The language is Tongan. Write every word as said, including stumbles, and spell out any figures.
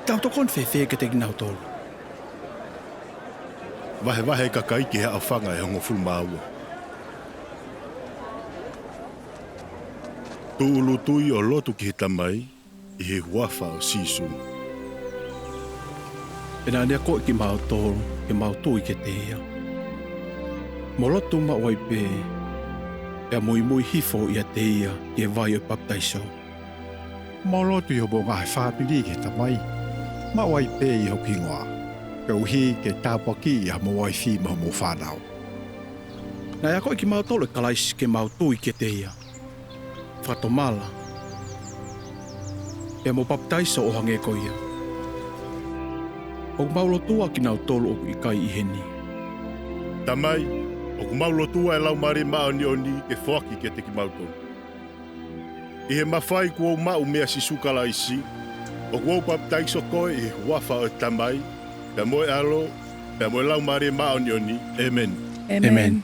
Te u tokoni fēfē kiate kinautolu? Vahevahe e kakaí ki he haʻofanga ʻe hongofulu mā ua. Tūʻulutui ʻo lotu ki he Tamaí ʻi he huafa ʻo Sīsū. Pea naʻá ne akoʻi kimautolu ke mau tui kiate ia, mo lotu maʻu ai pē, pea muimui hifo ʻiate ia ki he vai ʻo e papitaisó. Mou lotu ʻi homou ngaahi fāmilí ki he Tamaí, maʻu ai pē ʻi hoku hingoá, koeʻuhí ke tāpuakiʻi ʻa homou uaifí mo hoʻomou fānaú. Naʻe akoʻi kimautolu ʻe Kalaisi ke mau tui kiate ia, fakatomala, pea mo papitaiso ʻo hangē ko ia. ʻOku mau lotua ʻa kinautolu ʻoku ʻikai ʻi hení. Tamai, ʻoku mau lotua e Laumālie Māʻoniʻoní ke foaki kiate kimautolu. ʻI he mafai kuó u maʻu meia Sīsū Kalaisí, ʻoku ou papitaiso koe ʻi he huafa ʻo e Tamaí, pea mo e ʻAló, pea mo e Laumālie Māʻoniʻoní. ʻĒmeni. ʻĒmeni.